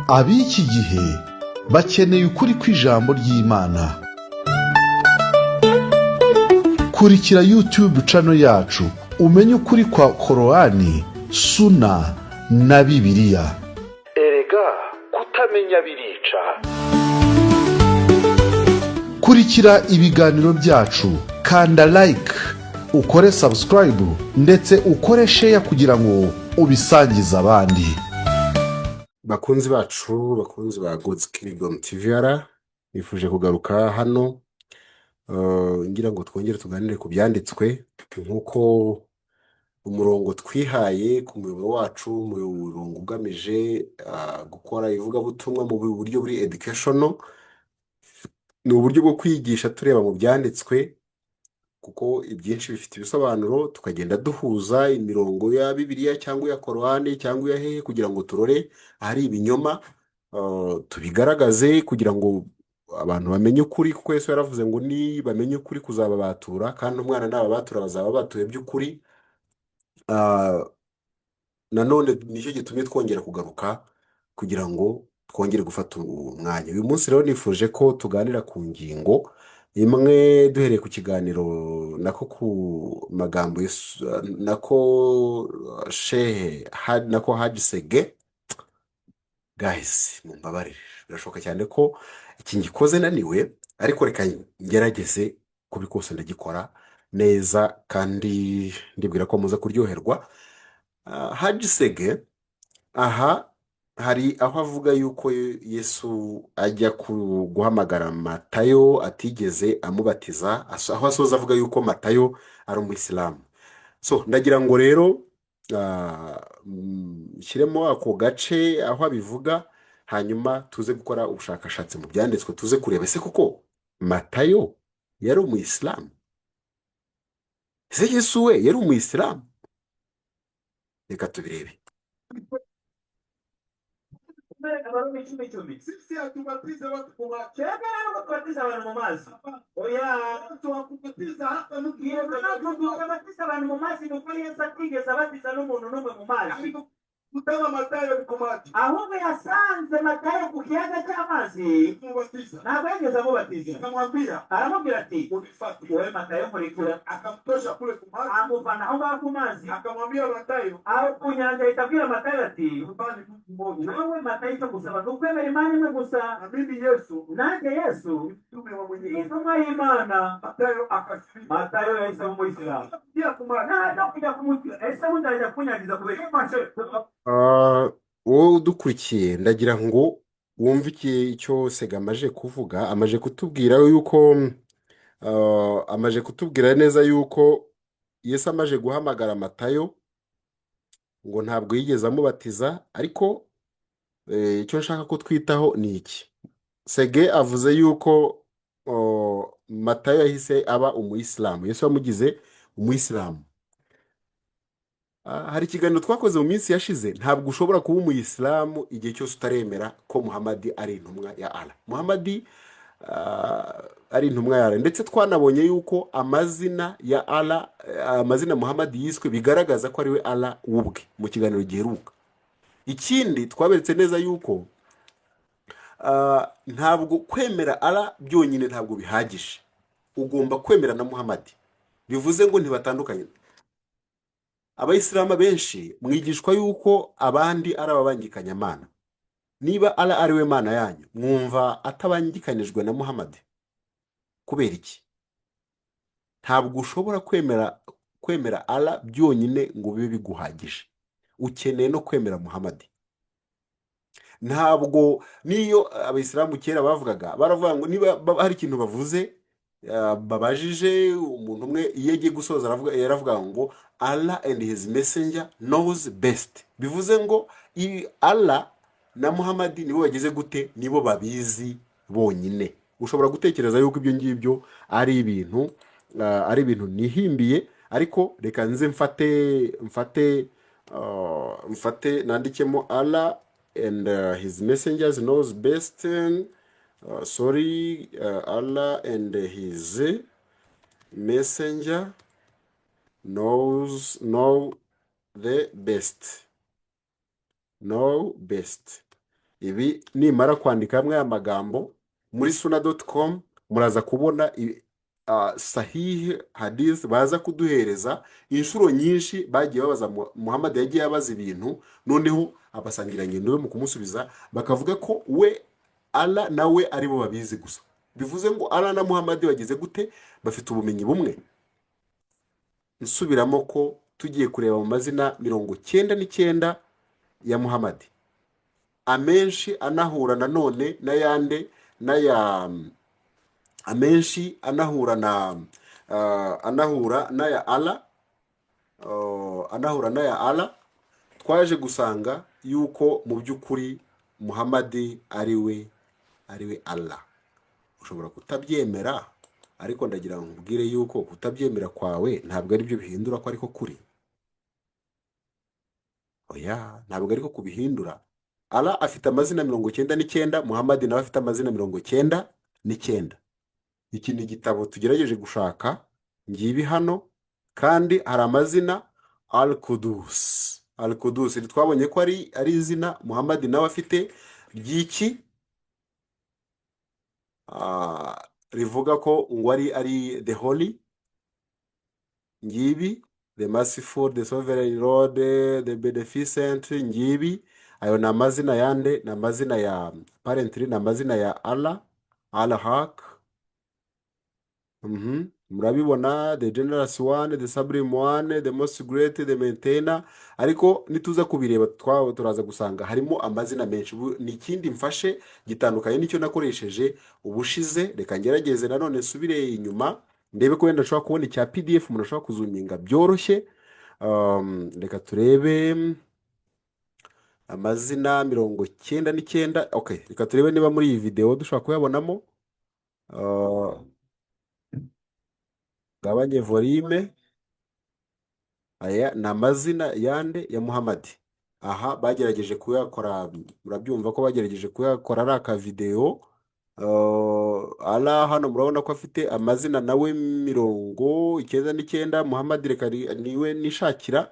Ab'iki gihe bakeneye ukuri kw'ijambo ry'Imana. Kurikira YouTube channel yacu, umenye ukuri kwa Korowani, Suna na Bibiliya. Erega kutamenya birica. Kurikira ibiganiro byacu, kanda like, ukore subscribe, ndetse ukore share kugira ngo ubisangize abandi. Bakunzi bacu, bakunzi ba God's Kingdom TVR, nifuje kugaruka hano ngira ngo twongere tuganire ku byanditswe, nk'uko umurongo twihaye ku muyoboro wacu, umurongo ugamije gukora ivugabutumwa mu buryo buri educational. Ni uburyo bwo kwigisha tureba mu byanditswe, kuko ibyinshi bifite ibisobanuro, tukagenda duhuza imirongo ya Bibiliya cyangwa iya Korowani cyangwa iya hehe, kugira ngo turore ahari ibinyoma, tubigaragaze kugira ngo abantu bamenye ukuri, kuko Yesu yaravuze ngo nibamenye ukuri kuzababatura, kandi umwana nababatura bazaba batuye by'ukuri. Nanone nicyo gitumye twongera kugaruka kugira ngo twongere gufata umwanya. Uyu munsi rero nifuje ko tuganira ku ngingo imwe, duhereye ku kiganiro, nako ku magambo nako shehe nako Haji Sege. Guys, mumbabarire, birashoboka cyane ko iki ngikoze naniwe, ariko reka ngerageze kubi kose ndagikora neza, kandi ndibwira ko muza kuryoherwa. Haji Sege aha hari aho avuga yuko Yesu ajya guhamagara Matayo atigeze amubatiza, aho asoza avuga yuko Matayo ari umuyisilamu. So ndagira ngo rero nshyiremo ako gace aho abivuga, hanyuma tuze gukora ubushakashatsi mu byanditswe, tuze kureba ese koko Matayo yari umuyisilamu? Ese Yesu we yari umuyisilamu? Reka tubirebe. Abarumi 10:10. Sisi hatubatize watu kwa maji. Twebwe ntabwo tubatiza abantu mu mazi, oya. Tuwakubatiza hata mtu Iyo mmoja. mpamvu tubatiza abantu mu mazi ni uko Yesu atigeze abatiza n'umuntu n'umwe mu mazi. Alikutana Mathayo kwa maji. Ahubwo yasanze Matayo ku kiyaga cy'amazi. Kumubatiza. Ntabwo yigeze amubatiza. Akamwambia, Aramubwira ati, "Unifuate." "Wowe Matayo, nkurikira." Akamtosha kule kwa maji. Amuvana aho ngaho ku mazi. Akamwambia Mathayo, Aho ku nyanja ahita abwira Matayo ati, "Kubali Mungu mmoja." "Nawe Matayo, icyo gusaba ni ukwemera Imana imwe gusa." Na mimi Yesu Nanjye Yesu ni mtume wa Mwenyezi Mungu. Intumwa y'Imana. Mathayo akasilimu. Matayo yahise aba umuyisilamu. Pia kwa maji. Nta kujya kumubwira ese bundi ajya kunyangiza kubera Wowe udukurikiye, ndagira ngo wumve icyo Sega amaje kuvuga. Amaje kutubwira yuko amaje kutubwira neza yuko Yesu amaje guhamagara Matayo ngo ntabwo yigeze amubatiza. Ariko icyo nshaka ko twitaho ni iki: Sege avuze yuko Matayo yahise aba umuyisilamu, Yesu yamugize umuyisilamu. Hari ikiganiro twakoze mu minsi yashize. Ntabwo ushobora kuba umuyisilamu igihe cyose utaremera ko Muhamadi ari intumwa ya Allah, Muhamadi ari intumwa ya Allah. Ndetse twanabonye yuko amazina ya Allah, amazina Muhamadi yiswe, bigaragaza ko ari we Allah ubwe mu kiganiro giheruka. Ikindi twaberetse neza yuko ntabwo kwemera Allah byonyine ntabwo bihagije, ugomba kwemera na Muhamadi. Bivuze ngo ntibatandukanye. Abayisilamu benshi mwigishwa yuko abandi ari ababangikanyamana. Niba Allah ari we Mana yanyu, mwumva atabangikanijwe na Muhamadi kubera iki? Ntabwo ushobora kwemera Allah byonyine ngo bibe biguhagije, ukeneye no kwemera Muhamadi. Ntabwo niyo abayisilamu kera bavugaga, baravuga ngo niba hari ikintu bavuze, babajije umuntu umwe, iyo agiye gusoza aravuga, yaravuga ngo "Allah and his messenger knows best". Bivuze ngo Allah na Muhamadi nibo bagize gute? Nibo babizi bonyine. Ushobora gutekereza yuko ibyo ngibyo ari ibintu nihimbiye, ariko reka nze mfate nandikemo "Allah and his messengers knows best", sorry, "Allah and his messenger know the best", know best. Ibi nimara kwandika hamwe aya magambo muri suna.com, muraza kubona sahihi hadith baza kuduhereza. Inshuro nyinshi bagiye babaza Muhammad, yagiye abaza ibintu, noneho abasangirangendo be mu kumusubiza bakavuga ko we Allah nawe aribo babizi gusa. Bivuze ngo Allah na Muhammad bageze gute? Bafite ubumenyi bumwe. Nsubiramo ko tugiye kureba mu mazina 99 ya Muhammad, amenshi anahura nanone n'ayande n'aya, amenshi anahura na anahura n'aya Allah, anahura n'aya Allah, twaje gusanga yuko mu by'ukuri Muhammad ari we Allah. Ushobora kutabyemera, ariko ndagira ngo nkubwire yuko kutabyemera kwawe ntabwo ari byo bihindura ko ariko kuri. Oya, ntabwo ariko kubihindura. Allah afite amazina 99, Muhammad nawe afite amazina 99. Iki ni igitabo tugerageje gushaka, ngibi hano. Kandi hari amazina Al Kudus. Al Kudus iri twabonye ko ari izina Muhammad nawe afite ry'iki? Rivuga ko ngo ari the holy. Ngibi the merciful, the sovereign Lord, the beneficent. Ngibi ayo ni amazina yande? Ni amazina ya, apparently ni amazina ya Allah. Al Haq. Murabibona, the generous one, the supreme one, the most great, the maintainer. Ariko nituza kubireba twaba turaza gusanga harimo amazina menshi. Ubu ni ikindi mfashe gitandukanye n'icyo nakoresheje ubushize. Reka ngerageze nanone nsubire inyuma, ndebe ko wenda nshobora kubona icya PDF umuntu ashobora kuzuminga byoroshye. Reka turebe amazina 99. Okay, reka turebe niba muri iyi videwo dushobora kuyabonamo. Gabanye volume. Aya ni amazina yande? Ya Muhamadi. Aha bagerageje kuyakora, murabyumva ko bagerageje kuyakora ari akavidewo. Allah hano murabona ko afite amazina nawe 99. Muhamadi reka niwe nishakira.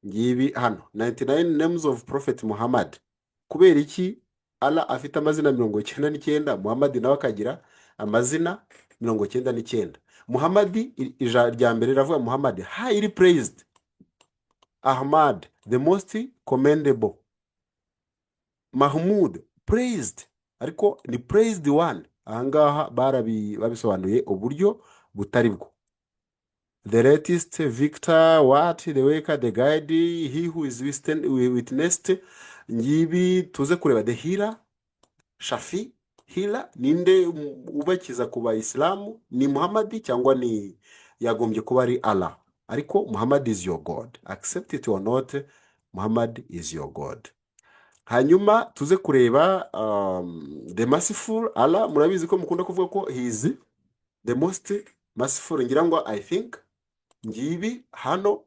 Ngibi hano, 99 names of Prophet Muhammad. Kubera iki Allah afite amazina 99, Muhammad nawe akagira amazina 99? Muhammad, rya mbere riravuga Muhammad, highly praised. Ahmad, the most commendable. Mahmud, praised, ariko ni praised one. Ahangaha babisobanuye uburyo butari bwo. The latest victor, what the waker, the guide, he who is witnessed. Ngibi tuze kureba the healer, Shafi, healer. Ninde ubakiza ku bayisilamu? Ni Muhammad cyangwa ni yagombye kuba ari Allah? Ariko Muhammad is your God, accept it or not, Muhammad is your God. Hanyuma tuze kureba the merciful. Allah, murabizi ko mukunda kuvuga ko he is the most merciful. Ngira ngo, I think, ngibi hano.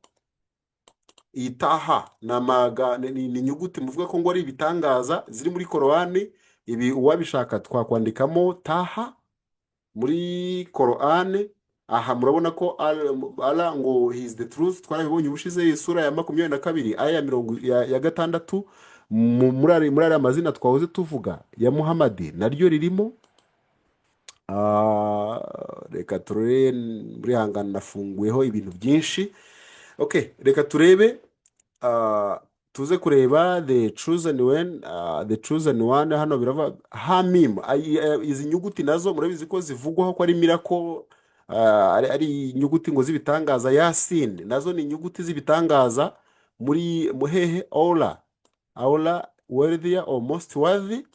Iyi taha ni amaga ni inyuguti muvuga ko ngo ari ibitangaza ziri muri Korowani. Ibi uwabishaka twakwandikamo taha muri Korowani. Aha murabona ko Allah ngo he is the truth. Twarabibonye ubushize, isura ya 22, aya ya mirongo ya 6. Muri ariya mazina twahoze tuvuga ya Muhamadi naryo ririmo. Reka turebe, muri hangana nafunguyeho ibintu byinshi. Okay, reka turebe, tuze kureba the chosen one. The chosen one hano birava hamim. Izi nyuguti nazo murabizi ko zivugwaho ko ari miracle, ari inyuguti ngo z'ibitangaza. Yasin nazo ni inyuguti z'ibitangaza muri muhehe. Aula, aula, worthy or most worthy.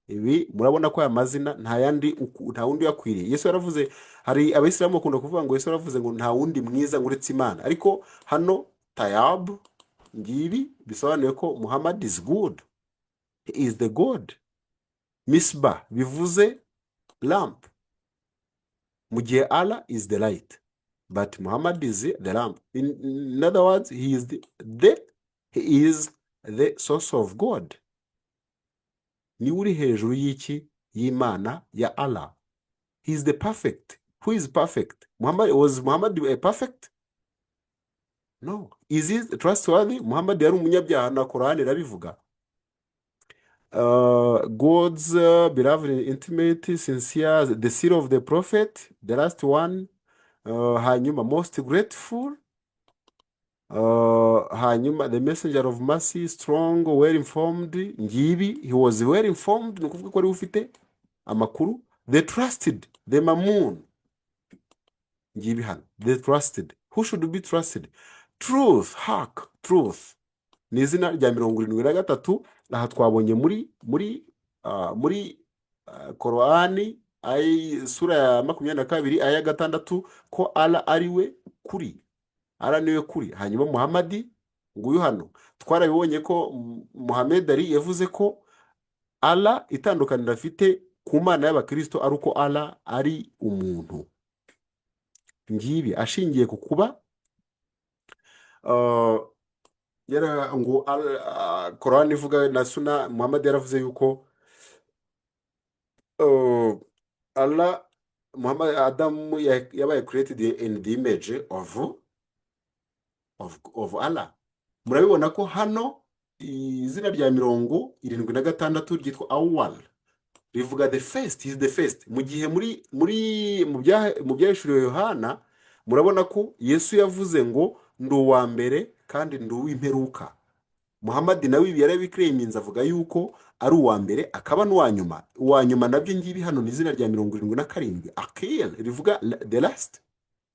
Ibi murabona ko aya mazina nta yandi nta wundi uyakwiriye. Yesu yaravuze, hari abayisilamu bakunda kuvuga ngo Yesu yaravuze ngo nta wundi mwiza ngo uretse Imana, ariko hano tayab ngibi bisobanuye ko Muhammad is good, he is the God. Misbah bivuze lamp, mu gihe Allah is the light, but Muhammad is the lamp. In other words, he is the source of God. Niwe uri hejuru y'iki? Y'Imana ya Allah. He is the perfect. Who is perfect? Muhammad. Was Muhammad a perfect? No, is he trustworthy? Muhammad yari umunyabyaha na Korani irabivuga. God's beloved, intimate, sincere, the seal of the prophet, the last one. Hanyuma most grateful. Hanyuma the messenger of mercy, strong, well informed. Ngibi, he was well informed, ni ukuvuga ko ari ufite amakuru. The trusted, the mamun. Ngibi hano, the trusted. Who should be trusted? Truth, haq, truth. Ni izina rya 73. Aha twabonye muri Korani sura ya 22 aya 6 ko Allah ari we kuri, Allah niwe kuri. Hanyuma Muhammadi nguyu hano twarabibonye ko Muhammad Ali yavuze ko Allah itandukaniro afite ku Mana y'Abakristo ari uko Allah ari umuntu. Ngibi ashingiye ku kuba yara ngo Korani ivuga na Suna Muhammad yaravuze yuko Allah Muhammad Adamu yabaye created in the image of Allah. Murabibona ko hano izina rya 76 ryitwa Awwal rivuga the first, is the first, mu gihe muri mu byahishuriwe Yohana murabona ko Yesu yavuze ngo ndi uwa mbere kandi ndi uw'imperuka. Muhammad nawe ibi yarabiclaiminze avuga yuko ari uwa mbere akaba n'uwa nyuma. Uwa nyuma nabyo ngibi hano ni izina rya 77 Akhir rivuga the last.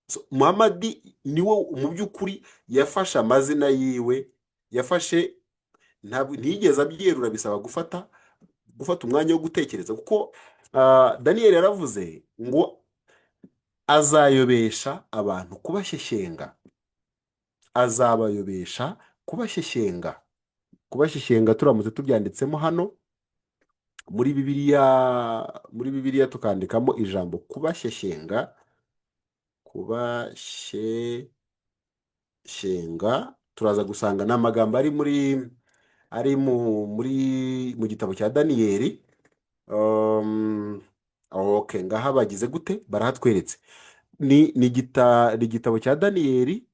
So, Muhammad niwe mu by'ukuri yafashe amazina yiwe, yafashe, ntabwo ntiyigeze abyerura, bisaba gufata umwanya wo gutekereza kuko Daniel yaravuze ngo azayobesha abantu kubashyeshyenga, azabayobesha kubashyeshyenga. Kubashyeshyenga turamutse tubyanditsemo hano muri Bibiliya tukandikamo ijambo kubashyeshyenga, kubashyeshyenga, turaza gusanga ni amagambo ari muri mu gitabo cya Daniyeli. Okay, ngaha bagize gute, barahatweretse. Ni igitabo cya Daniyeli.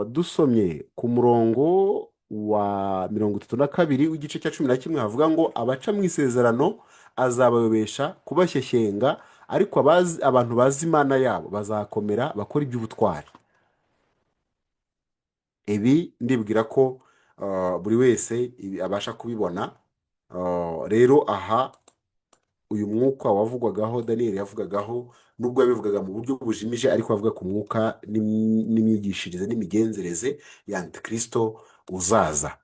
Dusomye ku murongo wa 32 w'igice cya 11 havuga ngo abaca mu isezerano azabayobesha kubashyeshyenga, ariko abantu bazi Imana yabo bazakomera bakora iby'ubutwari. Ibi ndibwira ko buri wese ibi abasha kubibona. Rero aha uyu mwuka wavugwagaho, Daniel yavugagaho, nubwo yabivugaga mu buryo bujimije, ariko avuga ku mwuka n'imyigishirize n'imigenzereze ya Antikristo uzaza.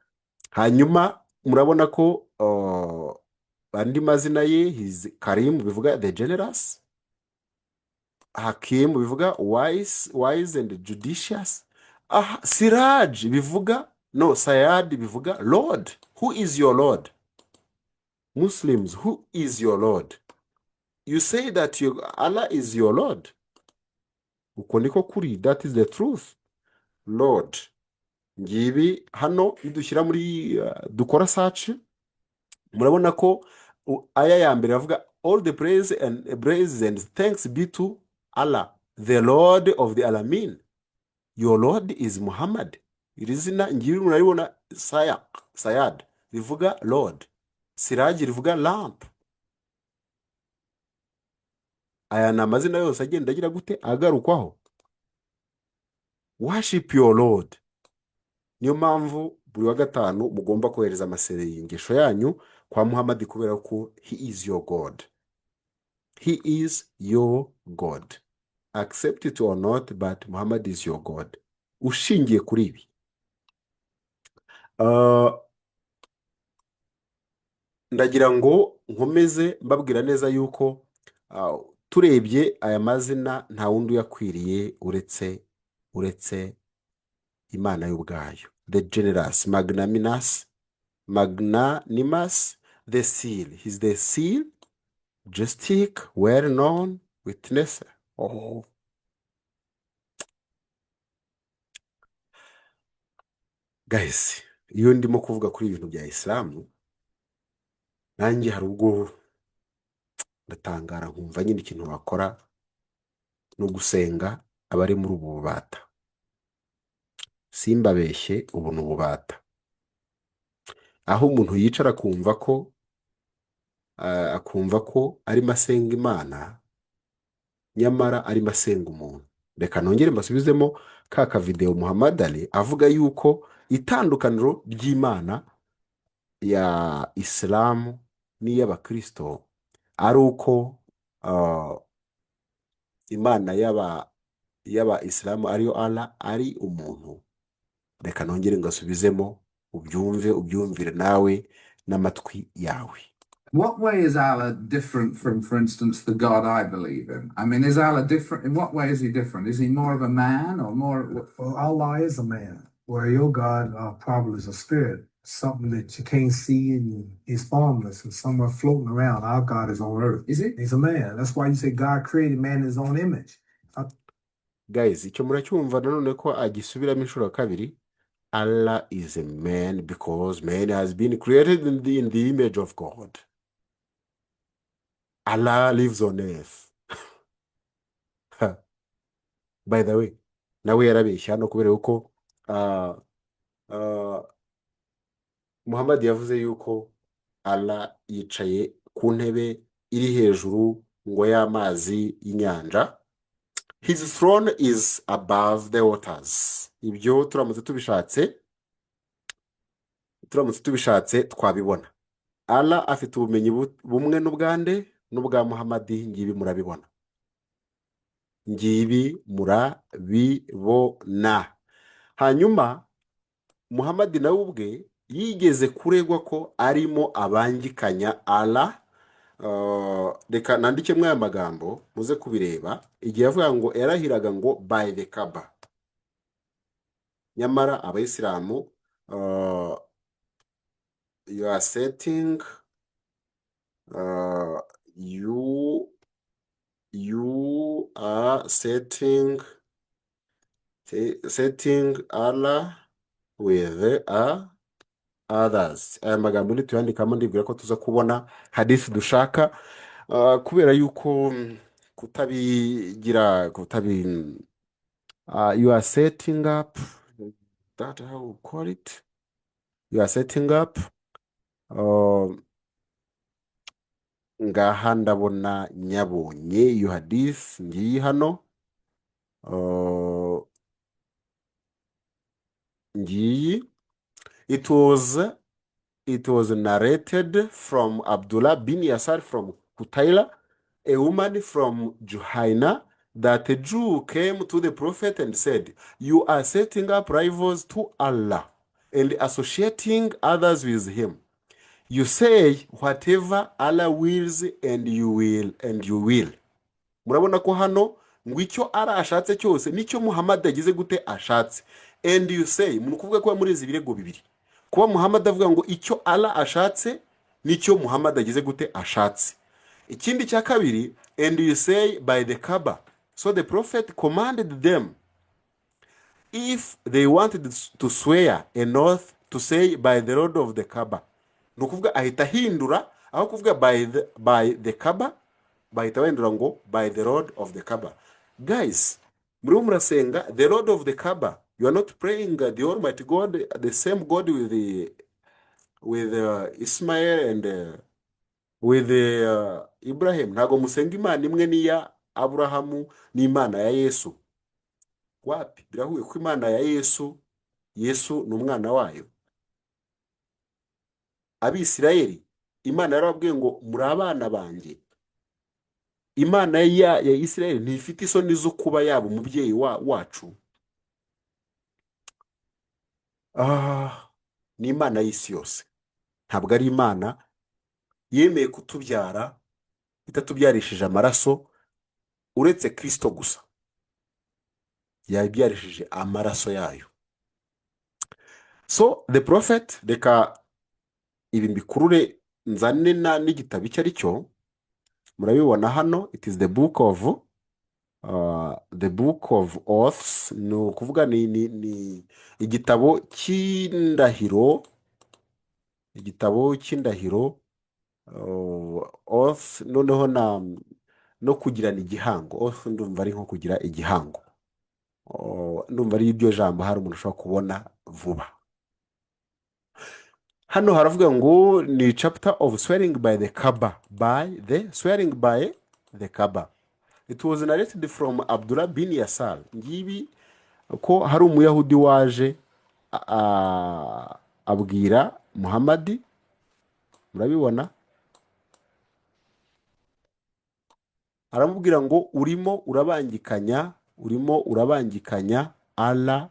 Hanyuma murabona ko andi mazina ye, his Karim bivuga the generous, Hakim bivuga wise and judicious, aha Siraj bivuga, no, Sayad bivuga Lord. Who is your Lord? Muslims, who is your Lord? You say that Allah is your Lord. Uko niko kuri, that is the truth. Lord, ngibi hano nidushyira muri dukora search, murabona ko aya ya mbere avuga all the praise and thanks be to Allah, the Lord of the Alamin. Your Lord is Muhammad. Iri zina ngibi muraribona, Sayad rivuga Lord, Siraj rivuga lamp. Aya ni amazina yose agenda agira gute, agarukwaho. Worship your Lord. Niyo mpamvu buri wa gatanu mugomba kohereza amasengesho yanyu kwa Muhammad, kubera ko he is your God. He is your God, accept it or not, but Muhammad is your God. Ushingiye kuri ibi, ndagira ngo nkomeze mbabwira neza yuko turebye aya mazina nta wundi uyakwiriye uretse Imana y'ubwayo. The generous, magnanimous, magnanimous, the seal, he's the seal, justic, well known witness. Oh guys, iyo ndimo kuvuga kuri ibintu bya Isilamu, nanjye hari ubwo ndatangara nkumva nyine ikintu wakora no gusenga abari muri ubu bubata. Simbabeshye, ubu ni ububata, aho umuntu yicara akumva ko arimo asenga Imana, nyamara arimo asenga umuntu. Reka nongere mbasubizemo ka kavidewo Muhammad Ali avuga yuko itandukaniro ry'Imana ya Isilamu n'iy'Abakristo ari uko Imana y'aba Isilamu ariyo Allah ari umuntu. Reka nongere ngasubizemo ubyumve, ubyumvire nawe n'amatwi yawe. What way is Allah different from, for instance, the God I believe in? I mean, is Allah different? In what way is he different? Is he more of a man or more? Well, Allah is a man, where your God probably is a spirit, something that you can't see and is formless and somewhere floating around. Our God is on earth. Is he? He's a man. That's why you say God created man in his own image. Guys, icyo muracyumva nanone ko agisubiramo inshuro ya kabiri. Allah is a man because man has been created in the image of God. Allah lives on earth. By the way, nawe yarabeshya hano kubera yuko Muhammad yavuze yuko Allah yicaye ku ntebe iri hejuru ngo y'amazi y'inyanja. His throne is above the waters. Ibyo turamutse tubishatse twabibona. Allah afite ubumenyi bumwe n'ubwande n'ubwa Muhammadi. Ngibi murabibona, ngibi murabibona. Hanyuma Muhammad nawe ubwe yigeze kuregwa ko arimo abangikanya Allah. Reka nandikemo aya magambo muze kubireba. Igihe yavuga ngo yarahiraga ngo "by the Kaaba", nyamara Abayisilamu, you are setting Allah with others. Aya magambo nituyandikamo ndibwira ko tuza kubona hadisi dushaka, kubera yuko kutabigira kutabi you are setting up that, how we call it, you are setting up. Ngaha ndabona nyabonye iyo hadisi, ngiyi hano, ngiyi. It was narrated from Abdullah bin Yasar from Kutaila, a woman from Juhaina, that a Jew came to the Prophet and said, "You are setting up rivals to Allah and associating others with him. You say whatever Allah wills and you will and you will." Murabona ko hano ngo icyo Allah ashatse cyose nicyo Muhammad yagize gute? Ashatse. And you say, ni ukuvuga ko muri izi birego bibiri, kuba Muhammad avuga ngo icyo Allah ashatse nicyo Muhammad agize gute? Ashatse. Ikindi cya kabiri, and you say "by the Kaaba". So the Prophet commanded them, if they wanted to swear an oath, to say "by the Lord of the Kaaba". Ni ukuvuga ahita ahindura, aho kuvuga by the Kaaba bahita bahindura ngo "by the Lord of the Kaaba". Guys, muriho murasenga the Lord of the Kaaba. You are not praying the Almighty God, the same God with Ismael and with Ibrahim. Ntabwo musenga Imana imwe n'iya Aburahamu n'Imana ya Yesu. Wapi, birahuye ko Imana ya Yesu, Yesu ni umwana wayo. Abisirayeli Imana yarababwiye ngo muri abana banjye. Imana ya Isirayeli ntifite isoni zo kuba yaba umubyeyi wacu. Ni Imana y'isi yose, ntabwo ari Imana yemeye kutubyara itatubyarishije amaraso, uretse Kirisito gusa yabyarishije amaraso yayo. So the Prophet, reka ibi mbikurure nzane n'igitabo icyo ari cyo. Murabibona hano, it is the book of oaths. Ni ukuvuga ni igitabo cy'indahiro, igitabo cy'indahiro, oath, noneho na no kugirana igihango. Oath ndumva ari nko kugira igihango. Ndumva ari iryo jambo hari umuntu ushobora kubona vuba. Hano haravuga ngo ni chapter of swearing by the Kaaba, by the swearing by the Kaaba. It was narrated from Abdullah bin Yasar. Ngibi ko hari umuyahudi waje abwira Muhammadi, murabibona, aramubwira ngo urimo urabangikanya, urimo urabangikanya Allah,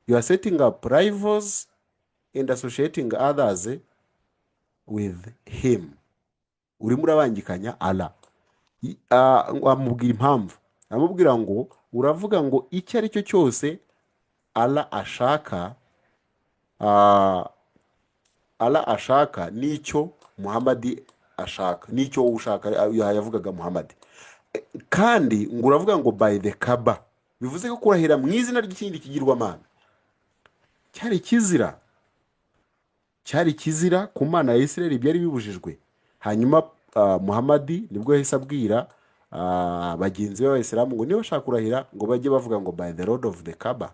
you are setting up rivals and associating others with him. Urimo urabangikanya Allah. Amubwira impamvu, aramubwira ngo uravuga ngo icyo ari cyo cyose Allah ashaka, Allah ashaka n'icyo Muhammadi ashaka, n'icyo wowe ushaka, yavugaga Muhammadi. Kandi ngo uravuga ngo by the Kaaba, bivuze ko kurahira mu izina ry'ikindi kigirwamana cyari kizira, cyari kizira ku Mana ya Isirayeli, byari bibujijwe. Hanyuma Muhammadi nibwo yahise abwira bagenzi be b'abayisilamu ngo niba bashaka kurahira ngo bajye bavuga ngo by the Lord of the Kaaba.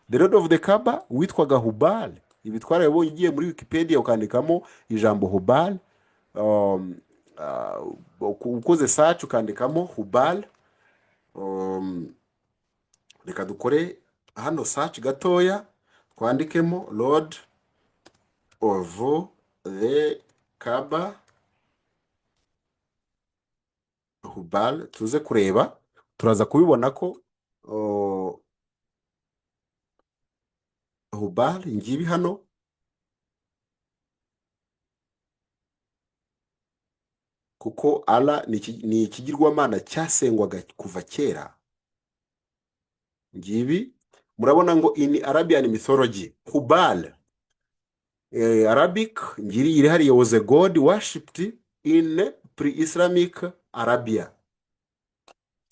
The Lord of the Kaaba witwaga Hubal. Ibi twarabibonye, ugiye muri Wikipedia ukandikamo ijambo Hubal, ukoze search ukandikamo Hubal, reka dukore hano search gatoya, twandikemo Lord of the Kaaba Hubal, tuze kureba, turaza kubibona ko Hubal ngibi hano. Kuko Allah ni ikigirwamana cyasengwaga kuva kera. Ngibi murabona ngo in Arabian mythology Hubal, Arabic ngiri iri hariya, was a god worshipped in pre-Islamic Arabia.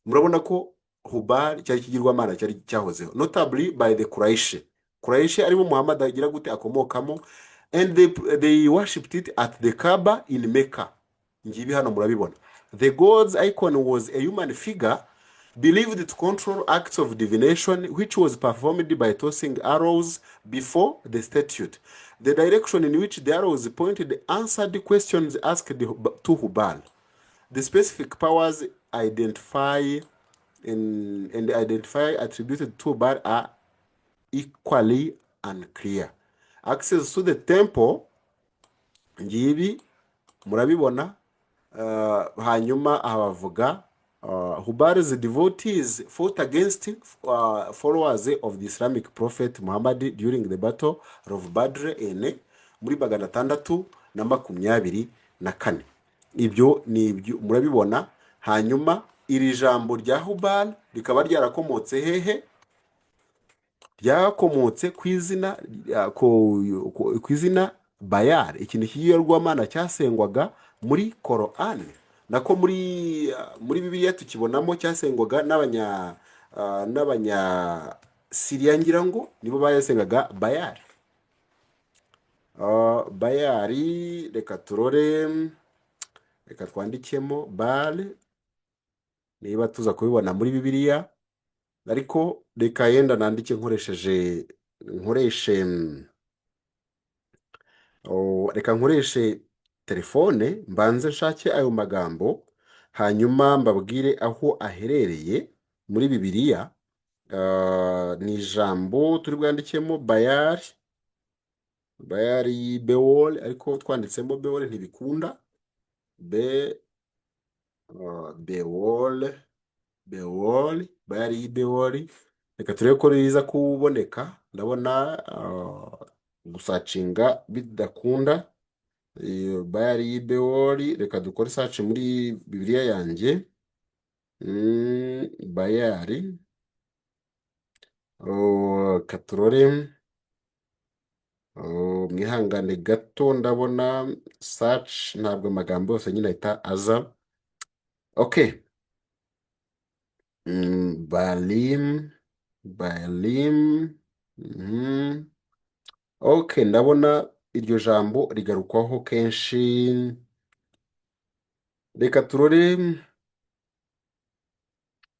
Murabona ko Hubal cyari ikigirwamana cyari cyahozeho, notably by the Quraysh. Quraysh aribo Muhammad agira gute akomokamo, and they worshipped it at the Kaaba in Mecca. Ngibi hano murabibona. The god's icon was a human figure believed to control acts of divination, which was performed by tossing arrows before the statue. The direction in which the arrows pointed answered questions asked to Hubal. The specific powers identify and identify attributed to Hubal are equally unclear. Access to the temple, ngibi murabibona. Hanyuma aha bavuga, Hubal's devotees fought against followers of the Islamic prophet Muhammad during the battle of Badr in muri 624. Ibyo ni ibyo murabibona. Hanyuma iri jambo rya Hubal rikaba ryarakomotse hehe? Ryakomotse ku izina, ku izina Bayar, ikintu cy'ikigirwamana cyasengwaga muri Korani, nako muri Bibiliya tukibonamo, cyasengwaga n'abanya Siriya, ngira ngo nibo bayasengaga Bayari. Bayari, reka turore, reka twandikemo Bal niba tuza kubibona muri Bibiliya, ariko reka yenda nandike nkoresheje, nkoreshe, reka nkoreshe telefone mbanze nshake ayo magambo, hanyuma mbabwire aho aherereye muri Bibiliya. Ni ijambo turi bwandikemo Bayari, Bayari Bewol, ariko twanditsemo Bewol ntibikunda. Bewol, Bewol, Bayari Bewol, reka turebe ko riza kuboneka. Ndabona gusacinga bidakunda. Bayari Bewol, reka dukore search muri Bibiliya yanjye. Bayari, reka turore. Mwihangane gato, ndabona search ntabwo amagambo yose nyine ahita aza. Okay. Balim, Balim. Okay, ndabona iryo jambo rigarukwaho kenshi. Reka turore.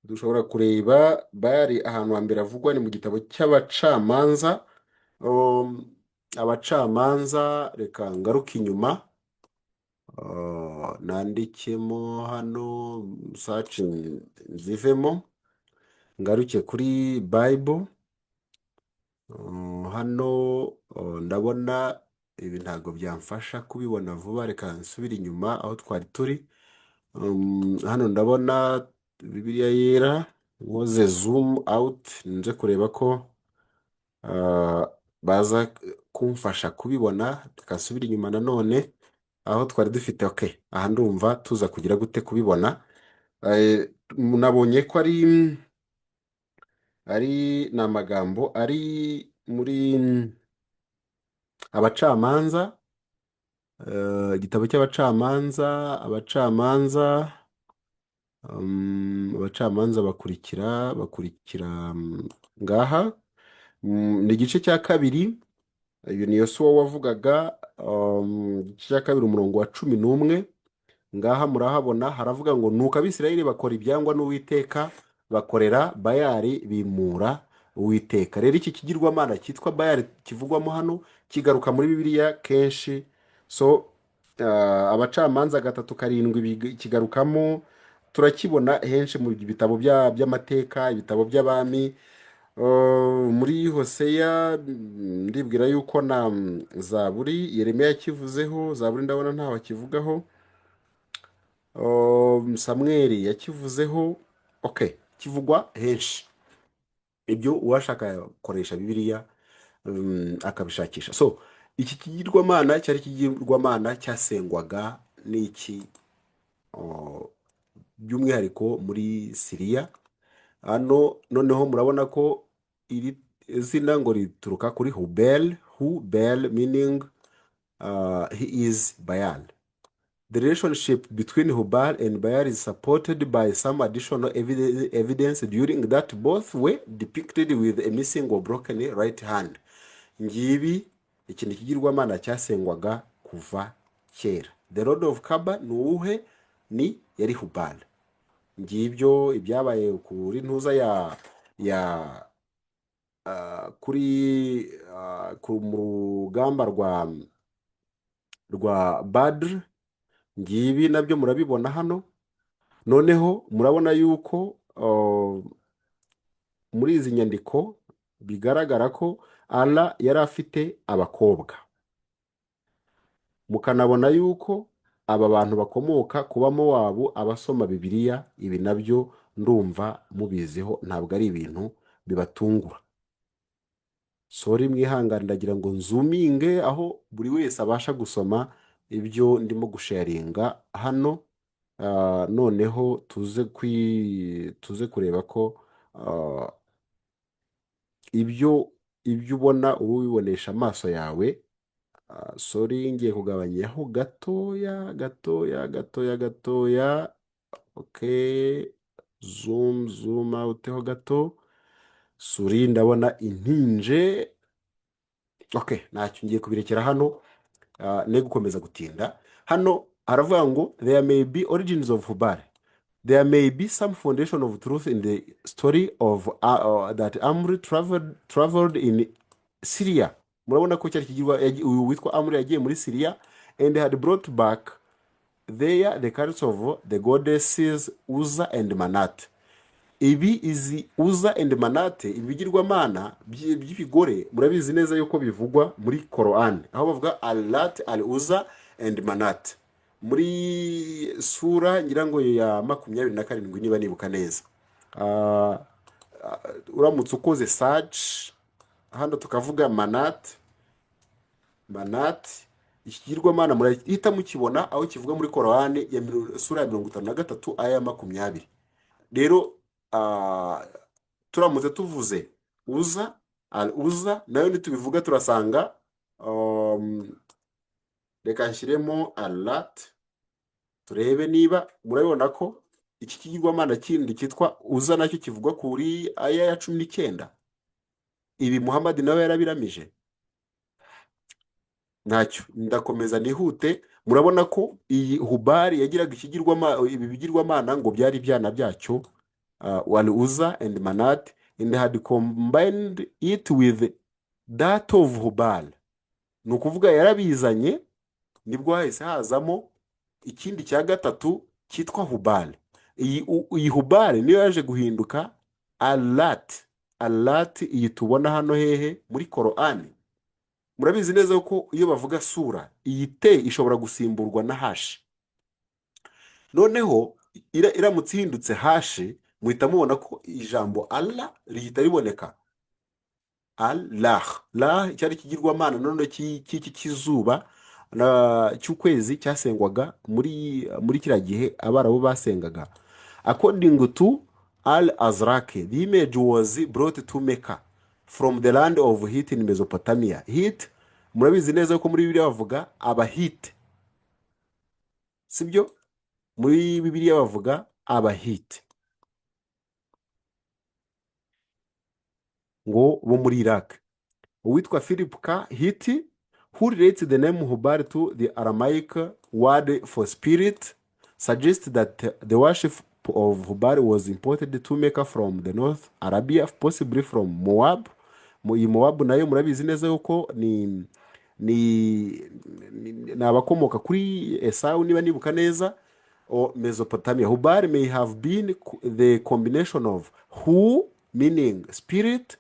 Dushobora kureba Bayali ahantu hambere avugwa ni mu gitabo cy'Abacamanza. Abacamanza, reka ngaruke inyuma, nandikemo hano search nzivemo, ngaruke kuri Bible. Hano ndabona ibi ntabwo byamfasha kubibona vuba, reka nsubire inyuma aho twari turi. Hano ndabona Bibiliya Yera, nkoze zoom out nze kureba ko baza kumfasha kubibona. Reka nsubire inyuma nanone aho twari dufite. Okay, aha ndumva tuza kugira gute kubibona. Nabonye ko ari ni amagambo ari muri Abacamanza, igitabo cy'Abacamanza, Abacamanza bakurikira ngaha. Ni igice cya kabiri. Uyu ni Yosuwa wavugaga, igice cya kabiri, umurongo wa 11. Ngaha murahabona, haravuga ngo: "Nuko Abisirayeli bakora ibyangwa n'Uwiteka, bakorera Bayali, bimura Uwiteka." Rero iki kigirwamana cyitwa Bayali kivugwamo hano kigaruka muri Bibiliya kenshi. So Abacamanza 3:7 kigarukamo, turakibona henshi mu bitabo by'amateka, ibitabo by'abami. Muri Hoseya, ndibwira yuko na Zaburi, Yeremiya yakivuzeho. Zaburi ndabona ntaho akivugaho. Samweli yakivuzeho. Okay, kivugwa henshi ibyo, uwashaka yakoresha Bibiliya akabishakisha. So iki kigirwamana cyari ikigirwamana cyasengwaga n'iki, by'umwihariko muri Siriya. Hano noneho murabona ko iri zina ngo rituruka kuri Hubel, Hubel meaning he is Bayal. The relationship between Hubal and Bayal is supported by some additional evidence during that both were depicted with a missing or broken right hand. Ngibi ikintu kigirwamana cyasengwaga kuva kera. The Lord of Kaaba ni uwuhe? Ni yari Hubal. Ngibyo ibyabaye kuri ntuza ya kuri mu rugamba rwa Badr. Ngibi nabyo murabibona hano. Noneho murabona yuko muri izi nyandiko bigaragara ko Allah yari afite abakobwa, mukanabona yuko aba bantu bakomoka ku Bamowabu. Abasoma Bibiliya ibi nabyo ndumva mubiziho, ntabwo ari ibintu bibatungura. Sorry, mwihangane, ndagira ngo nzoominge aho buri wese abasha gusoma ibyo ndimo gusharinga hano. Noneho tuze kureba ko ibyo ubona uba ubibonesha amaso yawe. Sorry, ngiye kugabanyaho gatoya gatoya gatoya gatoya. Okay, zoom out ho gato. Sorry, ndabona intinje. Okay, ntacyo, ngiye kubirekera hano, ne gukomeza gutinda. Hano haravuga ngo: "There may be origins of Hubal. There may be some foundation of truth in the story of that Amri traveled in Syria." Murabona ko cyari kigirwa, uyu witwa Amri yagiye muri Syria, "and had brought back there the cults of the goddesses Uza and Manat." Ibi, izi Uza and Manat, ibi bigirwamana by'ibigore, murabizi neza yuko bivugwa muri Korani, aho bavuga Alat, Al Uza and Manat muri sura ngira ngo ya 27 niba nibuka neza. Uramutse ukoze search hano tukavuga Manat, Manat, ikigirwamana murahita mukibona aho kivuga muri Korani ya sura ya 53, aya 20. Rero turamutse tuvuze Uza, Al Uza nayo nitubivuga turasanga, reka nshyiremo Alat turebe niba murabibona ko iki kigirwamana kindi cyitwa Uza nacyo kivugwa kuri aya ya 19. Ibi Muhammad nawe yarabiramije. Ntacyo, ndakomeza nihute. Murabona ko iyi Hubari yagiraga ikigirwama, ibi bigirwamana ngo byari ibyana byacyo. Al-Uzza and Manat, and had combined it with that of Hubal. Ni ukuvuga yarabizanye, nibwo hahise hazamo ikindi cya gatatu cyitwa Hubal. Iyi Hubal niyo yaje guhinduka Allat. Allat iyi tubona hano hehe? Muri Korani. Murabizi neza ko iyo bavuga sura, iyi T ishobora gusimburwa na H. Noneho iramutse ihindutse H, muhita mubona ko ijambo Allah rihita riboneka. Allah, la cyari ikigirwamana none cy'iki cy'izuba cy'ukwezi cyasengwaga muri kiriya gihe Abarabu basengaga. According to Al Azraq, the image was brought to Mecca from the land of Hit in Mesopotamia. Hit, murabizi neza ko muri Bibiliya bavuga Abahit, sibyo? Muri Bibiliya bavuga Abahit ngo bo muri Iraq. Uwitwa Philip K. Hiti, who relates the name Hubal to the Aramaic word for spirit, suggests that the worship of Hubal was imported to Mecca from the North Arabia, possibly from Moab. Iyi Moab nayo murabizi neza yuko ni abakomoka kuri Esawu, niba nibuka neza, or Mesopotamia. Hubal may have been the combination of Hu, meaning spirit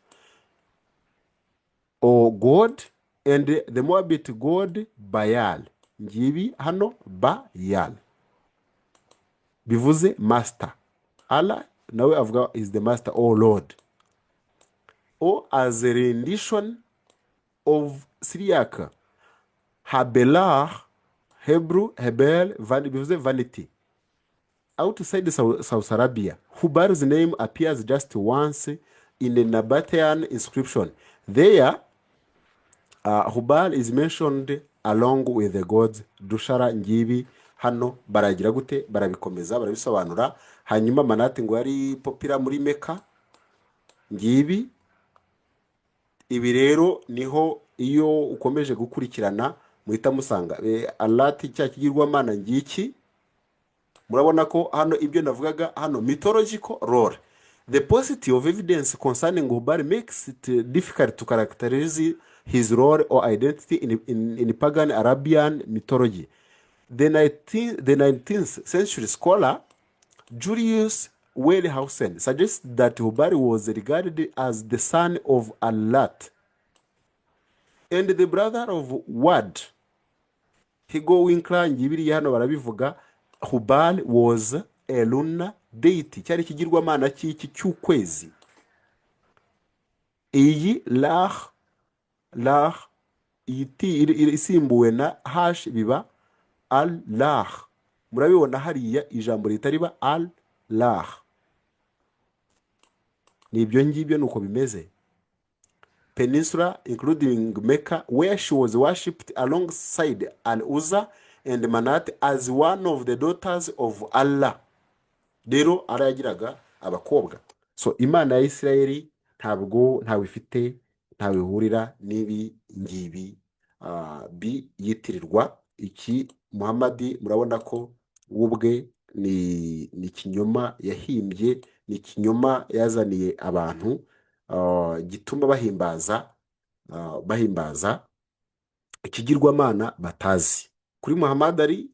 or God, and the Moabite god Bayal. Ngibi hano Bayal bivuze master. Allah nawe avuga is the master or Lord, or as a rendition of Syriac Habelah, Hebrew Hebel, bivuze vanity. Outside South Arabia, Hubal's name appears just once in a Nabatean inscription. There, Hubal is mentioned along with the gods Dushara. Ngibi hano baragira gute? Barabikomeza, barabisobanura. Hanyuma Manati ngo yari popular muri Mecca. Ngibi ibi rero niho iyo ukomeje gukurikirana muhita musanga Allat, cya kigirwamana ngiki. Murabona ko hano ibyo navugaga hano, mythological role. The paucity of evidence concerning Hubal makes it difficult to characterize his role or identity in pagan Arabian mythology. The 19th century scholar Julius Wellhausen suggests that Hubal was regarded as the son of Allat and the brother of Wad. Hugo Winkler, ngibiriya hano barabivuga. Hubal was a lunar deity, cyari ikigirwamana cy'iki cy'ukwezi. Iyi lah iyi T isimbuwe na H biba Allah. Murabibona hariya ijambo rihita riba Allah. Ni ibyo ngibyo, nuko bimeze. Peninsula, including Mecca, where she was worshipped alongside Al-Uzza and Manat as one of the daughters of Allah. Rero Allah yagiraga abakobwa. So Imana ya Isirayeli ntabwo ntawe ifite, ntawe ihurira n'ibi ngibi biyitirirwa iki Muhammadi. Murabona ko we ubwe ni ikinyoma yahimbye, ni ikinyoma yazaniye abantu, gituma bahimbaza ikigirwamana batazi. Kuri Muhammad Ali,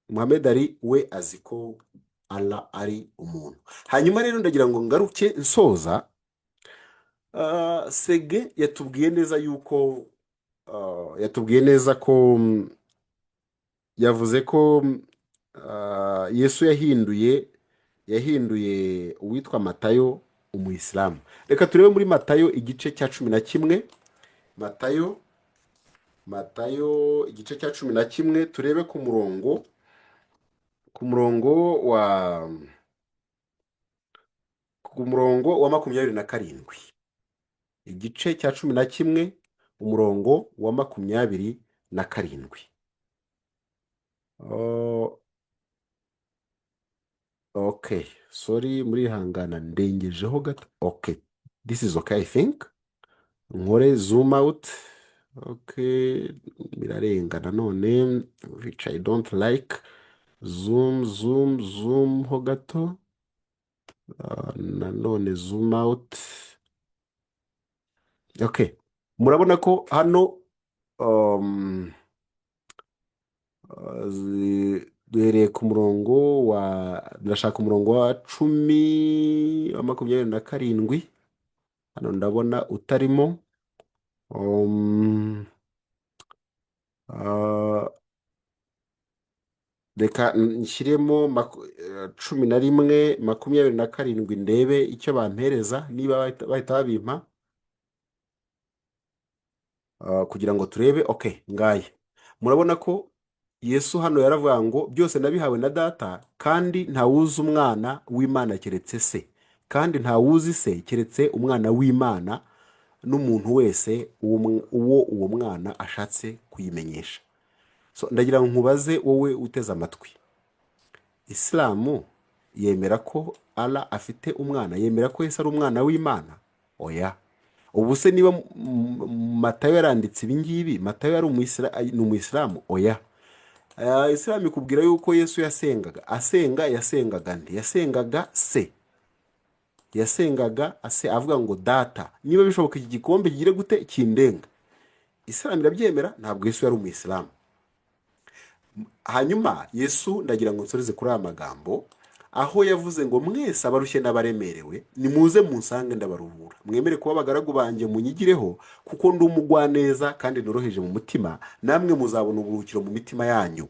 Muhammad Ali we azi ko Allah ari umuntu. Hanyuma rero ndagira ngo ngaruke nsoza. Sege yatubwiye neza yuko yatubwiye neza ko yavuze ko Yesu yahinduye uwitwa Matayo umuyisilamu. Reka turebe muri Matayo igice cya 11, Matayo igice cya 11, turebe ku murongo wa 27. Igice cya 11, umurongo wa 27. Oh, okay, sorry, murihangana ndengejeho gato. Okay, this is okay, I think. Nkore zoom out. Okay, birarenga nanone, which I don't like. Zoom, zoom, zoom ho gato. Nanone zoom out. Okay, murabona ko hano duhereye ku murongo wa, ndashaka umurongo wa 10, wa 27. Hano ndabona utarimo. Reka nshyiremo 11:27, ndebe icyo bampereza, niba bahita babimpa, kugira ngo turebe. Okay, ngaya murabona ko Yesu hano yaravuga ngo: "Byose nabihawe na Data, kandi ntawuzi Umwana w'Imana keretse Se, kandi ntawuzi Se keretse Umwana w'Imana n'umuntu wese uwo mwana ashatse kuyimenyesha." So ndagira ngo nkubaze wowe uteze amatwi: Isilamu yemera ko Allah afite umwana? Yemera ko Yesu ari umwana w'Imana? Oya. Ubu se niba Matayo yaranditse ibi ngibi, Matayo yari ni umuyisilamu? Oya. Isilamu ikubwira yuko Yesu yasengaga. Asenga yasengaga nde? Yasengaga Se. Yasengaga ase avuga ngo: "Data, niba bishoboka iki gikombe kigire gute? Kindenga." Isilamu irabyemera? Ntabwo Yesu yari umuyisilamu. Hanyuma Yesu, ndagira ngo nsoreze kuri aya magambo aho yavuze ngo: "Mwese abarushye n'abaremerewe, nimuze munsange ndabaruhura. Mwemere kuba abagaragu banjye, munyigireho, kuko ndi umugwaneza kandi noroheje mu mutima, namwe muzabona uburuhukiro mu mitima yanyu,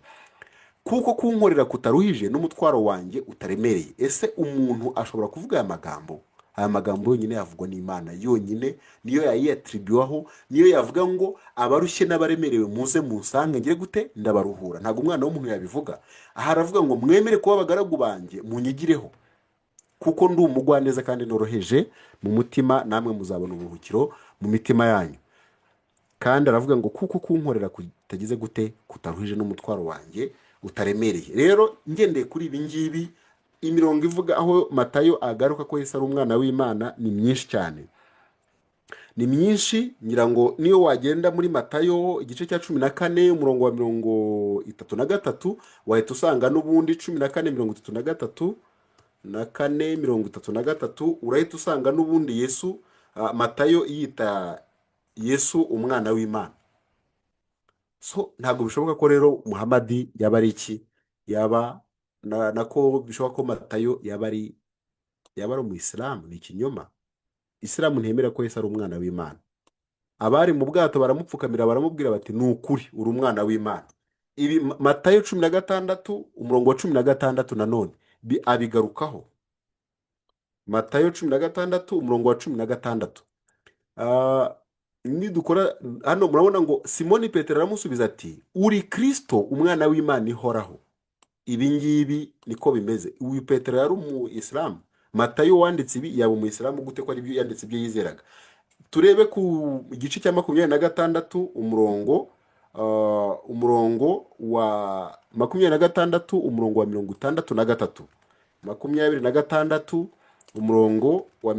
kuko kunkorera kutaruhije n'umutwaro wanjye utaremereye." Ese umuntu ashobora kuvuga aya magambo? Aya magambo yonyine yavugwa n'Imana yonyine, niyo yayiyatiribiwaho, niyo yavuga ngo: "Abarushye n'abaremerewe, muze munsange ngire gute? Ndabaruhura." Ntabwo umwana w'umuntu yabivuga. Aha aravuga ngo: "Mwemere kuba abagaragu banjye, munyigireho, kuko ndi umugwaneza kandi noroheje mu mutima, namwe muzabona uburuhukiro mu mitima yanyu." Kandi aravuga ngo: "Kuko kunkorera kutagize gute? Kutaruhije, n'umutwaro wanjye utaremereye." Rero ngendeye kuri ibi ngibi, imirongo ivuga aho Matayo agaruka ko Yesu ari umwana w'Imana ni myinshi cyane, ni myinshi. Ngira ngo niyo wagenda muri Matayo igice cya 14, umurongo wa 33, wahita usanga n'ubundi 14 33 na 4 33, urahita usanga n'ubundi Yesu, Matayo yita Yesu umwana w'Imana. So ntabwo bishoboka ko rero Muhamadi yaba ari iki, yaba nako bishoboka ko Matayo yaba ari umuyisilamu. Ni ikinyoma. Isilamu ntiyemera ko Yesu ari umwana w'Imana. Abari mu bwato baramupfukamira, baramubwira bati: "Ni ukuri uri umwana w'Imana." Ibi Matayo 16, umurongo wa 16, nanone abigarukaho. Matayo 16, umurongo wa 16. Nidukora hano murabona ngo: "Simoni Petero aramusubiza ati: 'Uri Kristo, umwana w'Imana ihoraho.'" Ibi ngibi niko bimeze. Uyu Petero yari umuyisilamu? Matayo wanditse ibi yaba umuyisilamu gute, ko ari byo yanditse, ibyo yizeraga? Turebe ku gice cya 26, umurongo wa 26, umurongo wa 63. 26, umurongo wa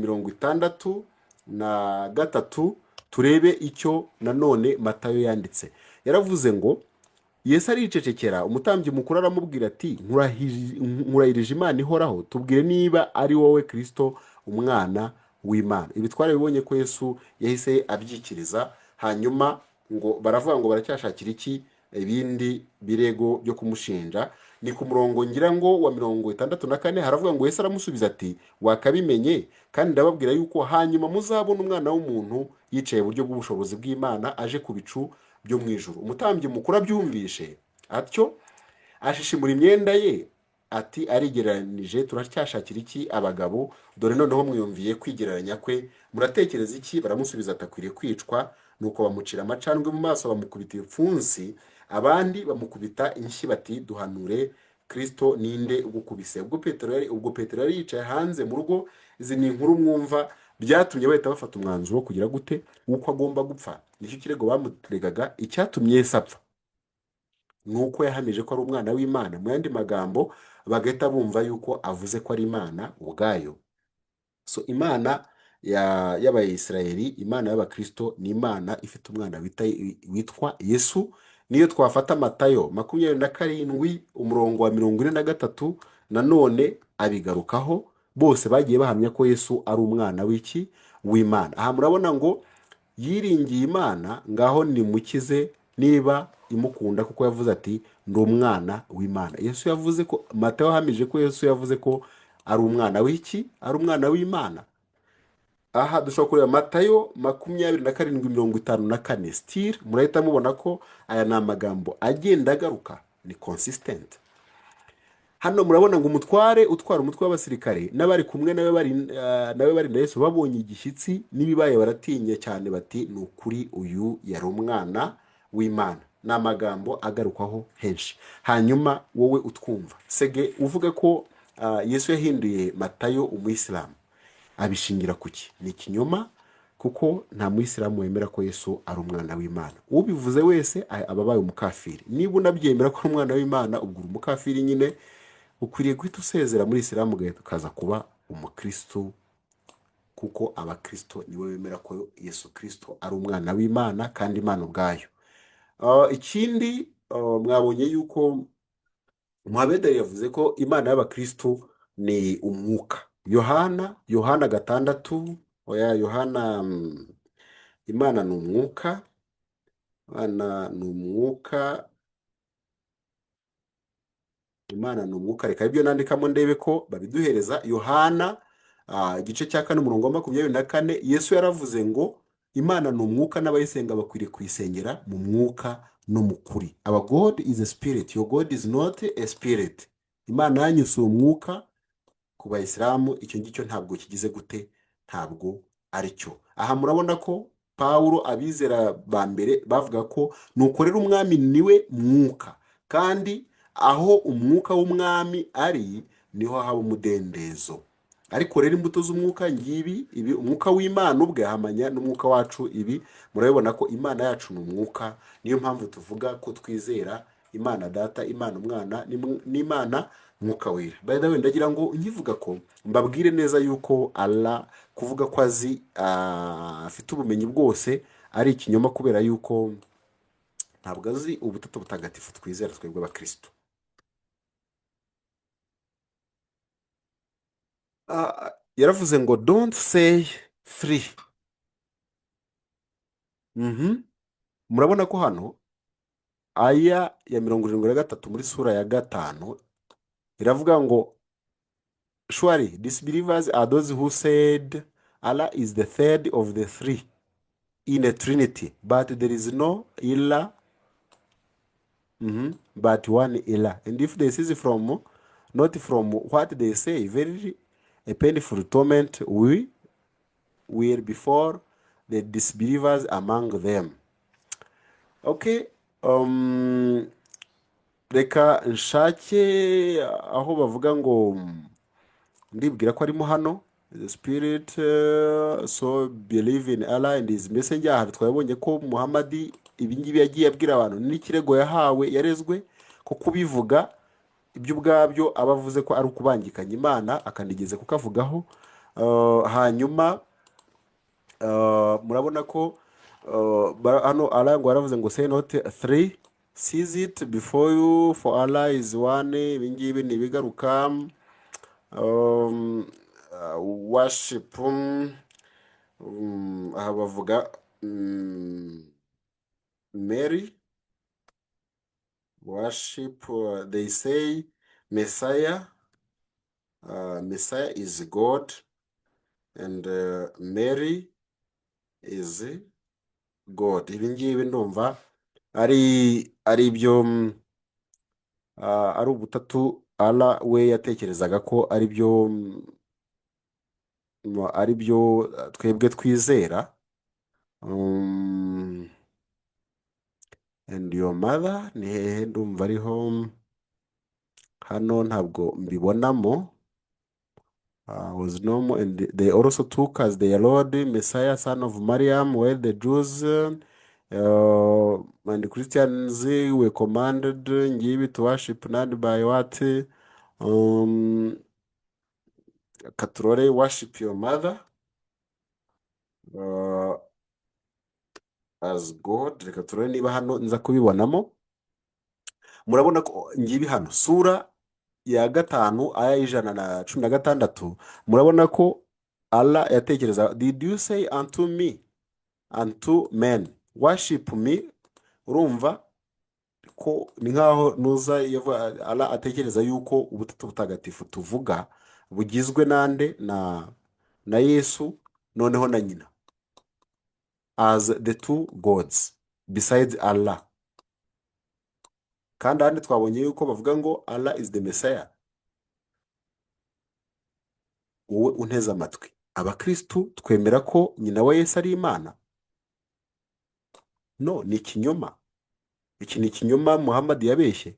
63, turebe icyo nanone Matayo yanditse. Yaravuze ngo: "Yesu aricecekera. Umutambyi mukuru aramubwira ati: 'Nkurahirije Imana ihoraho, tubwire niba ari wowe Kristo, umwana w'Imana.'" Ibi twarabibonye ko Yesu yahise abyikiriza. Hanyuma ngo baravuga ngo: "Baracyashakira iki ibindi birego byo kumushinja?" Ni ku murongo ngira ngo wa 64. Haravuga ngo: "Yesu aramusubiza ati: 'Wakabimenye, kandi ndababwira yuko hanyuma muzabona Umwana w'umuntu yicaye iburyo bw'ubushobozi bw'Imana, aje ku bicu byo mu ijuru.' Umutambyi mukuru abyumvishe atyo, ashishimura imyenda ye ati: 'Arigereranije! Turacyashakira iki abagabo? Dore noneho mwiyumviye kwigereranya kwe. Muratekereza iki?' Baramusubiza ati: 'Akwiriye kwicwa.' Nuko bamucira amacandwe mu maso, bamukubita ibipfunsi, abandi bamukubita inshyi, bati: 'Duhanure, Kristo, ninde ugukubise?' Ubwo Petero yari yicaye hanze mu rugo." Izi ni inkuru mwumva byatumye bahita bafata umwanzuro wo kugira gute? W'uko agomba gupfa. Nicyo kirego bamuregaga. Icyatumye Yesu apfa ni uko yahamije ko ari umwana w'Imana. Mu yandi magambo, bagahita bumva yuko avuze ko ari Imana ubwayo. So Imana y'Abayisiraheli, Imana y'Abakristo, ni Imana ifite umwana witwa Yesu. Niyo twafata Matayo 27, umurongo wa 43, nanone abigarukaho. Bose bagiye bahamya ko Yesu ari umwana w'iki? W'Imana. Aha murabona ngo yiringiye Imana, ngaho nimukize niba imukunda, kuko yavuze ati ndi umwana w'Imana. Yesu yavuze ko, Matayo yahamije ko Yesu yavuze ko ari umwana w'iki? Ari umwana w'Imana. Aha dushobora kureba Matayo 27:54. Still murahita mubona ko aya ni amagambo agenda agaruka, ni consistent. Hano murabona ngo umutware utwara umutwe w'abasirikare n'abari kumwe nawe bari nawe bari na Yesu babonye igishyitsi n'ibibaye baratinya cyane, bati ni ukuri uyu yari umwana w'Imana. Ni amagambo agarukwaho henshi. Hanyuma wowe utwumva sege uvuga ko Yesu yahinduye Matayo umuyisilamu, abishingira ku ki? Ni ikinyoma, kuko nta muyisilamu wemera ko Yesu ari umwana w'Imana. Ubivuze wese aba abaye umukafiri. Niba unabyemera ko ari umwana w'Imana, ubwo uri umukafiri nyine, ukwiriye guhita usezera muri isilamu ugahita ukaza kuba umukristo, kuko abakristo nibo bemera ko Yesu Kristo ari umwana w'Imana kandi Imana ubwayo. Ikindi mwabonye yuko Muhammed yavuze ko Imana y'abakristo ni umwuka. Yohana 6, oya Yohana, Imana ni umwuka, Imana ni umwuka, Imana ni umwuka. Reka ibyo nandikamo ndebe ko babiduhereza. Yohana igice cya 4 umurongo wa 24, Yesu yaravuze ngo Imana ni umwuka n'abayisenga bakwiriye kuyisengera mu mwuka no mu kuri. Our God is a spirit, your God is not a spirit. Imana yanyu si umwuka. Ku bayisilamu icyo ngicyo ntabwo kigize gute, ntabwo ari cyo. Aha murabona ko Pawulo abizera ba mbere bavuga ko nukorera umwami niwe mwuka, kandi aho umwuka w'umwami ari niho haba umudendezo. Ariko rero imbuto z'umwuka ngibi, ibi umwuka w'Imana ubwe ahamanya n'umwuka wacu. Ibi murabibona ko Imana yacu ni umwuka, niyo mpamvu tuvuga ko twizera Imana Data, Imana Umwana n'Imana Mwuka Wera. By the way, ndagira ngo nkivuga ko mbabwire neza yuko Allah kuvuga ko azi afite ubumenyi bwose ari ikinyoma, kubera yuko ntabwo azi ubutatu butagatifu twizera twebwe abakristo. Yaravuze ngo don't say three. Murabona ko hano aya ya 73 muri sura ya 5 iravuga ngo surely disbelievers are those who said Allah is the third of the three in the Trinity, but there is no ilah, but one ilah. And if they cease from not from what they say, very a painful torment we will before the disbelievers among them. Okay, reka nshake aho bavuga ngo ndibwira ko arimo hano the spirit, so believe in Allah and his messenger. Aha twabonye ko Muhammad ibingibi yagiye abwira abantu n'ikirego yahawe yarezwe ko kubivuga ibyo ubwabyo aba avuze ko ari ukubangikanya Imana, akanigeze kukavugaho. Hanyuma murabona ko hano Allah ngo yaravuze ngo say not three, seize it before you, for Allah is one. Ibingibi ni ibigaruka. Worship, aha bavuga Mary worship, they say Messiah, Messiah is God and Mary is God. Ibi ngibi ndumva ari ibyo, ari ubutatu Allah we yatekerezaga ko ari byo twebwe twizera. And your mother ni hehe? Ndumva ariho hano ntabwo mbibonamo. Was no more, and they also took as their Lord Messiah, son of Mariam, where the Jews and Christians were commanded ngibi to worship not by what, katurore worship your mother as God. Reka turore niba hano nza kubibonamo. Murabona ko ngibi hano sura ya 5 aya 116, murabona ko Allah yatekereza: "Did you say unto me, unto men, worship me?" Urumva ko ni nkaho nuza Allah atekereza yuko ubutatu butagatifu tuvuga bugizwe nande? Na Yesu noneho na nyina, as the two gods besides Allah. Kandi ahandi twabonye yuko bavuga ngo Allah is the Messiah. Wowe unteze amatwi, abakristu twemera ko nyina wa Yesu ari Imana? No, ni ikinyoma. Iki ni ikinyoma Muhammad yabeshye.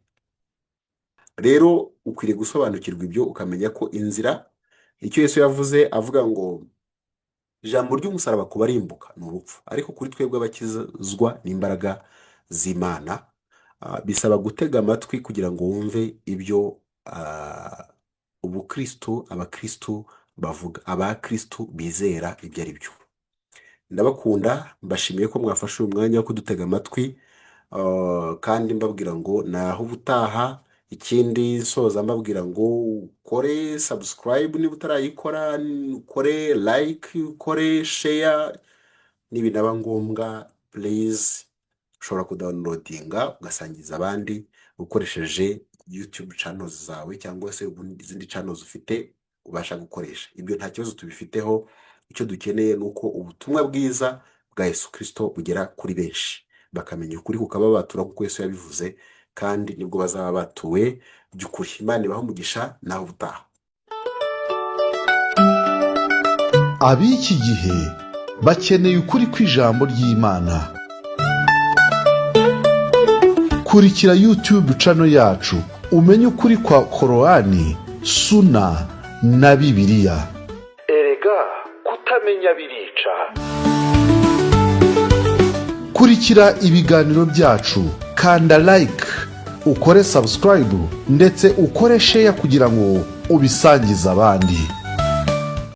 Rero ukwiriye gusobanukirwa ibyo, ukamenya ko inzira, icyo Yesu yavuze avuga ngo ijambo ry'umusaraba ku barimbuka ni urupfu, ariko kuri twebwe abakizwa n'imbaraga z'Imana. Bisaba gutega amatwi kugira ngo wumve ibyo ubukristu, abakristu bavuga, abakristu bizera ibyo ari byo. Ndabakunda, mbashimiye ko mwafashe uyu mwanya wo kudutega amatwi, kandi mbabwira ngo naho ubutaha. Ikindi soza mbabwira ngo ukore subscribe niba utarayikora, ukore like, ukore share, nibinaba ngombwa please ushobora kudownloadinga ugasangiza abandi ukoresheje YouTube channels zawe cyangwa se izindi channels ufite ubasha gukoresha. Ibyo nta kibazo tubifiteho. Icyo dukeneye ni uko ubutumwa bwiza bwa Yesu Kristo bugera kuri benshi, bakamenya ukuri kukababatura nk'uko Yesu yabivuze, kandi nibwo bazaba batuwe by'ukuri. Imana ibahe umugisha, naho ubutaha. Ab'iki gihe bakeneye ukuri kw'ijambo ry'Imana. Kurikira YouTube channel yacu umenye ukuri kwa Korowani, Suna na Bibiliya. Erega kutamenya birica. Kurikira ibiganiro byacu, kanda like, ukore subscribe ndetse ukore share kugira ngo ubisangize abandi.